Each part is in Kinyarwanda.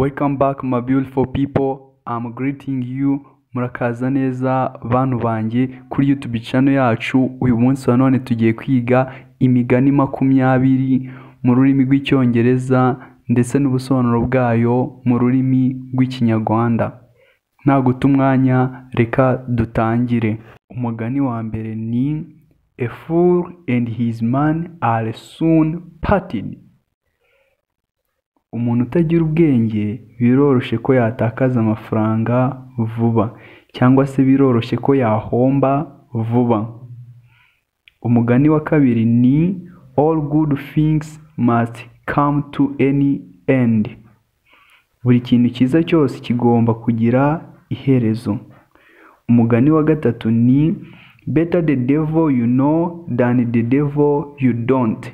Welcome back, my beautiful people. I'm greeting you. Murakaza neza bantu banjye kuri YouTube channel yacu. Uyu munsi wa none tugiye kwiga imigani 20 mu rurimi rw'Icyongereza ndetse n'ubusobanuro bwayo mu rurimi rw'Ikinyarwanda. Nta guta umwanya, reka dutangire. Umugani wa mbere ni "A fool and his money are soon parted." Umuntu utagira ubwenge biroroshye ko yatakaza amafaranga vuba, cyangwa se biroroshye ko yahomba vuba. Umugani wa kabiri ni "All good things must come to an end." Buri kintu cyiza cyose kigomba kugira iherezo. Umugani wa gatatu ni "Better the devil you know than the devil you don't."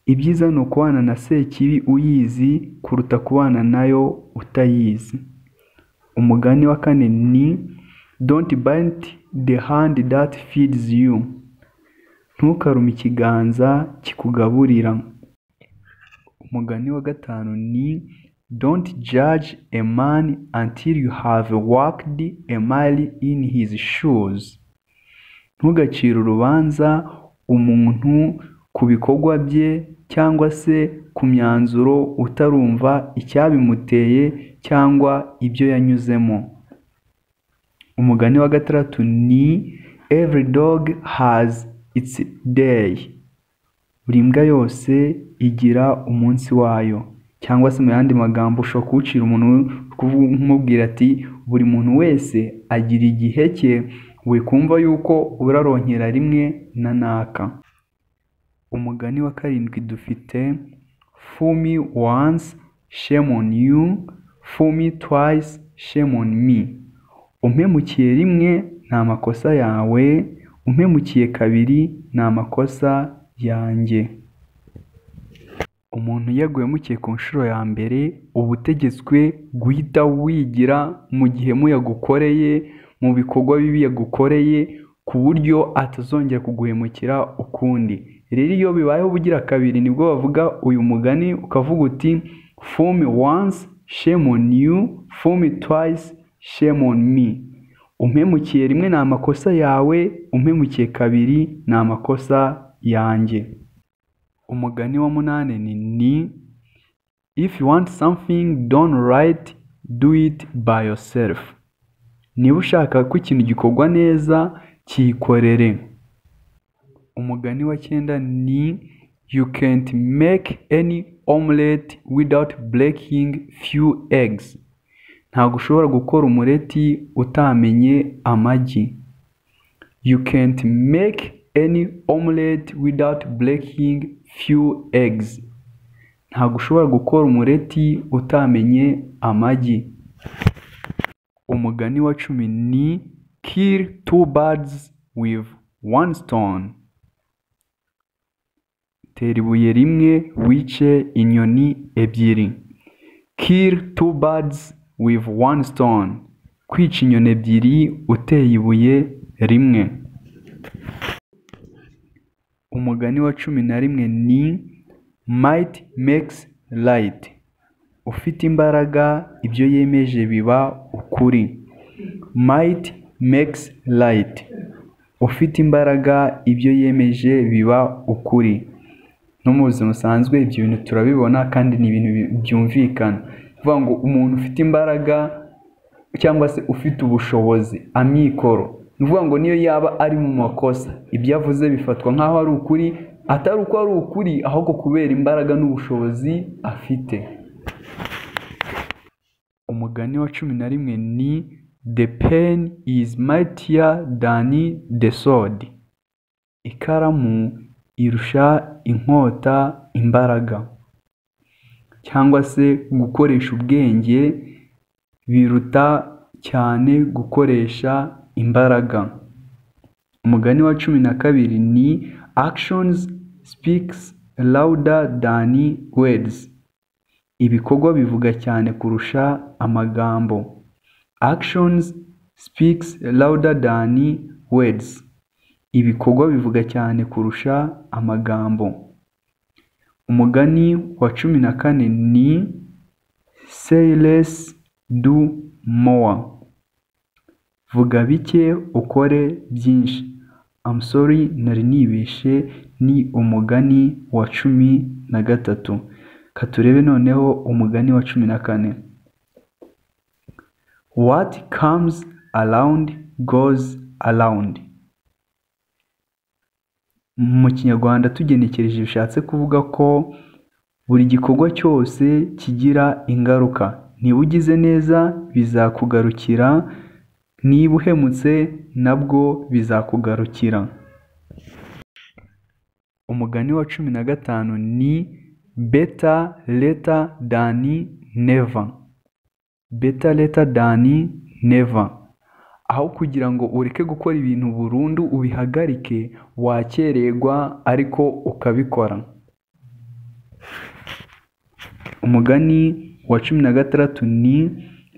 Ibyiza ni ukubana na Sekibi uyizi kuruta kubana nayo utayizi. Umugani wa kane ni "Don't bite the hand that feeds you." Ntukarume ikiganza kikugaburira. Umugani wa gatanu ni "Don't judge a man until you have walked a mile in his shoes." Ntugacire urubanza umuntu ku bikorwa bye cyangwa se ku myanzuro utarumva icyabimuteye cyangwa ibyo yanyuzemo. Umugani wa gatandatu ni "Every dog has its day." Buri mbwa yose igira umunsi wayo, cyangwa se mu yandi magambo ushobora kuwucira umuntu kumubwira ati buri muntu wese agira igihe cye, wikumva yuko uraronkera rimwe na naka. Umugani wa karindwi dufite "Fool me once, shame on you; fool me twice, shame on me." Umpemukiye rimwe ni amakosa yawe, umpemukiye kabiri ni amakosa yanjye. Umuntu iyo aguhemukiye ku nshuro ya mbere, uba utegetswe guhita wigira mu gihemu yagukoreye, mu bikorwa bibi yagukoreye, ku buryo atazongera kuguhemukira ukundi. Rero iyo bibayeho ubugira kabiri, nibwo bavuga uyu mugani, ukavuga uti "Fool me once, shame on you; fool me twice, shame on me." Umpemukiye rimwe ni amakosa yawe, umpemukiye kabiri ni amakosa yanjye. Umugani wa munani ni "If you want something done right, do it by yourself." Niba ushaka ko ikintu gikorwa neza, cyikorere. Umugani wa cyenda ni "You can't make any omelette without breaking few eggs." Ntabwo ushobora gukora umureti utamenye amagi. You can't make any omelette without breaking few eggs. Ntabwo ushobora gukora umureti utamenye amagi. Umugani wa 10 ni "Kill two birds with one stone." Tera ibuye rimwe wice inyoni ebyiri. Kill two birds with one stone. Kwica inyoni ebyiri uteye ibuye rimwe. Umugani wa 11 ni "Might makes right." Ufite imbaraga ibyo yemeje biba ukuri. Might makes right. Ufite imbaraga ibyo yemeje biba ukuri. No mu buzima busanzwe ibyo bintu turabibona kandi ni ibintu byumvikana. Kuvuga ngo umuntu ufite imbaraga cyangwa se ufite ubushobozi, amikoro, ni ukuvuga ngo niyo yaba ari mu makosa, ibyo avuze bifatwa nk'aho ari ukuri, atari uko ari ukuri, ahubwo kubera imbaraga n'ubushobozi afite. Umugani wa 11 ni "The pen is mightier than the sword." Ikaramu irusha inkota imbaraga, cyangwa se gukoresha ubwenge biruta cyane gukoresha imbaraga. Umugani wa 12 ni "Actions speaks louder than words." Ibikorwa bivuga cyane kurusha amagambo. Actions speaks louder than words. Ibikorwa bivuga cyane kurusha amagambo. Umugani wa 14 ni Say less, do more. Vuga bike ukore byinshi. I'm sorry, nari nibeshe, ni umugani wa 13. Katurebe noneho umugani wa 14. What comes around goes around. Mu Kinyarwanda tugenekereje bishatse kuvuga ko buri gikorwa cyose kigira ingaruka. Niba ugize neza bizakugarukira, niba uhemutse nabwo bizakugarukira. Umugani wa 15 ni better later than never. Better later than never. Aho kugira ngo ureke gukora ibintu burundu ubihagarike, wakererwa ariko ukabikora. Umugani wa 16 ni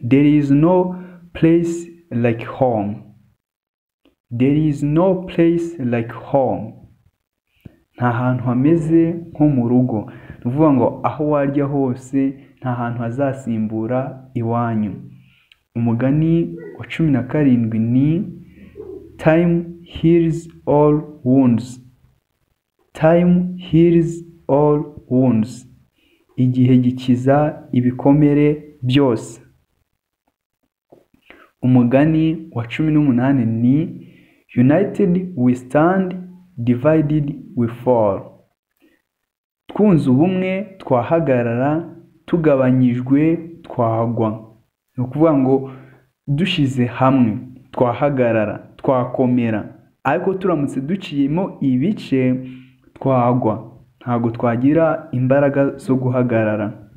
there is no place like home. There is no place like home. Nta hantu hameze nko mu rugo. Ni ukuvuga ngo aho warya hose nta hantu hazasimbura iwanyu. Umugani wa 17 ni time heals all wounds. Time heals all wounds. Igihe gikiza ibikomere byose. Umugani wa 18 ni united we stand, divided we fall. Twunze ubumwe twahagarara, tugabanyijwe twagwa. Ni ukuvuga ngo dushyize hamwe twahagarara, twakomera, ariko turamutse duciyemo ibice twagwa, ntabwo twagira imbaraga zo guhagarara.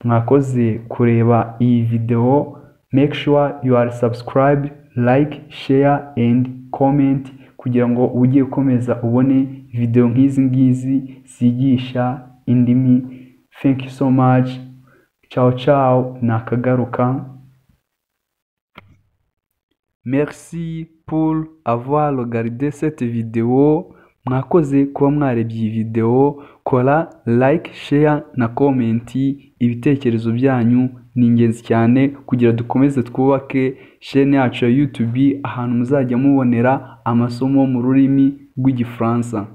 Mwakoze kureba iyi video. Make sure you are subscribed, like, share and comment kugira ngo ujye ukomeza ubone video nk'izi ngizi zigisha indimi. Thank you so much. Ciao ciao, nakagaruka. Merci pour avoir regardé cette vidéo. Mwakoze kuba mwarebye iyi video. Kora like, share na comment. Ibitekerezo byanyu ni ingenzi cyane kugira dukomeze twubake chaîne yacu ya YouTube, ahantu muzajya mubonera amasomo mu rurimi rw'Igifaransa.